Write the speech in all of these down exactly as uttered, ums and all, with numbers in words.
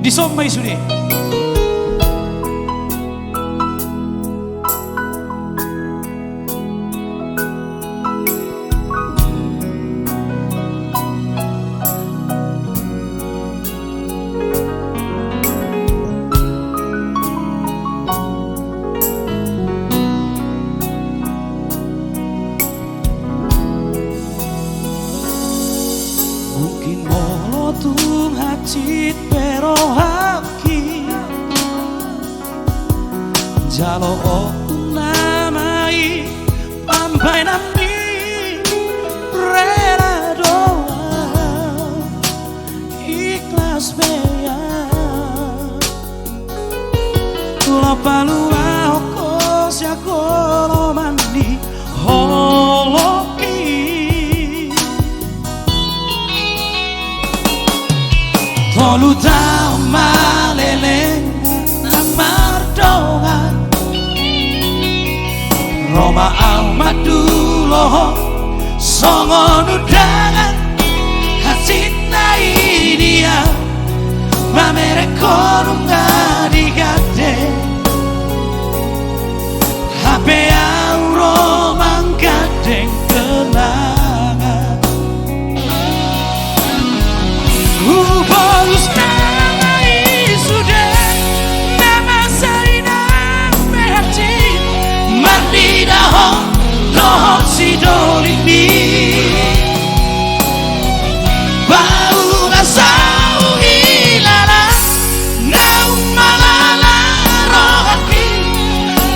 Dison ma i sude. Mungkin molo tung hansit pe rohangki, jalo oktuna ma i pambahenanmi, rela do au, ikhlas be au. Laho paluahon ho sian holoman ni holong i. Tolu taon ma leleng na mardongan, ro ma au mandulohon songon undangan, hansit na i di au mamereng ho nunga digandeng, hape au ro manggandeng kenangan. Hubolus nama i sude na masa i nang pe hansit, marnidahon dohot sidolingmi. Paula saur ilala naung malala rohangki,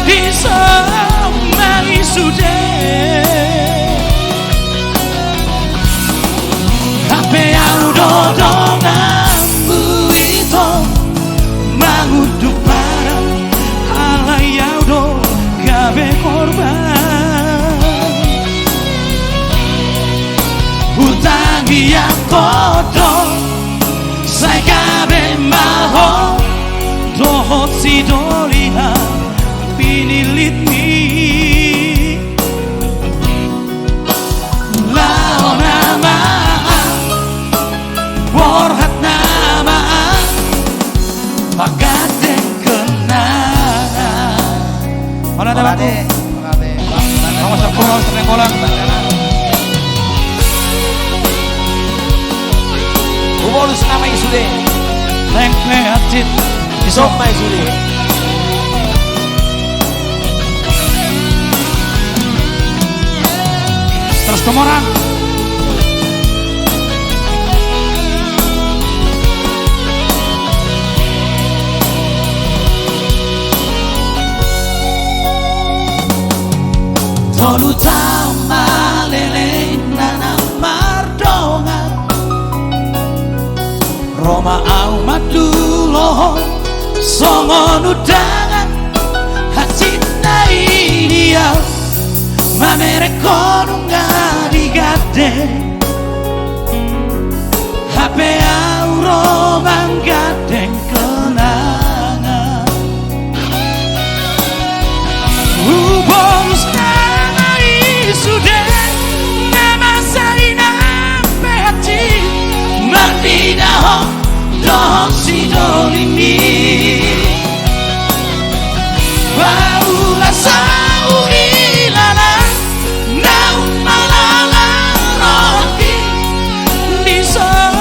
dison ma i sude. Hape au do donganmu ito mangunduk parang, alai au do gabe korban. Hutangiangkon do sai gabe malhol dohot sidolingan pinillitmi. Laho nama au, borhat nama au, manggandeng kenangan. Holan nama au. Holan, eh. Holan, eh. Bang, bang, bang. Bang, bang. Hubolus nama i sude. Leleng pe hansit. Dison ma i sude. Terus temoran. Tolu taon ma leleng na mardongan, ro ma au mandulohon songon undangan, hansit na i di au mamereng ho nunga digandeng, hape au ro manggandeng kenangan. Hubolus nama i sude na masa i nang pe hansit, marnidahon dohot sidolingmi. Paula saur ilala naung malala rohangki, dison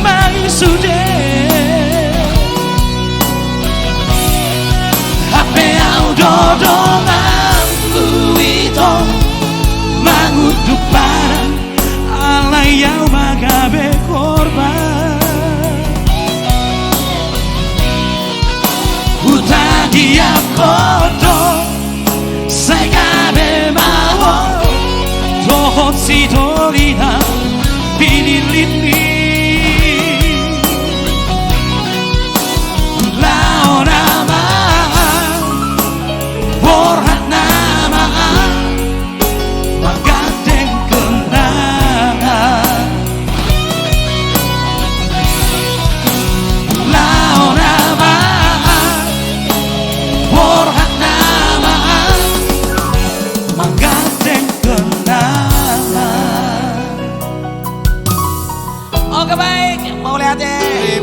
ma i sude. Hape au do donganmu ito mangunduk parang, alai au ma gabe korban.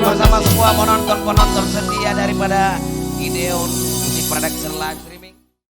Bersama semua penonton-penonton setia daripada Gideon Musik Production live streaming.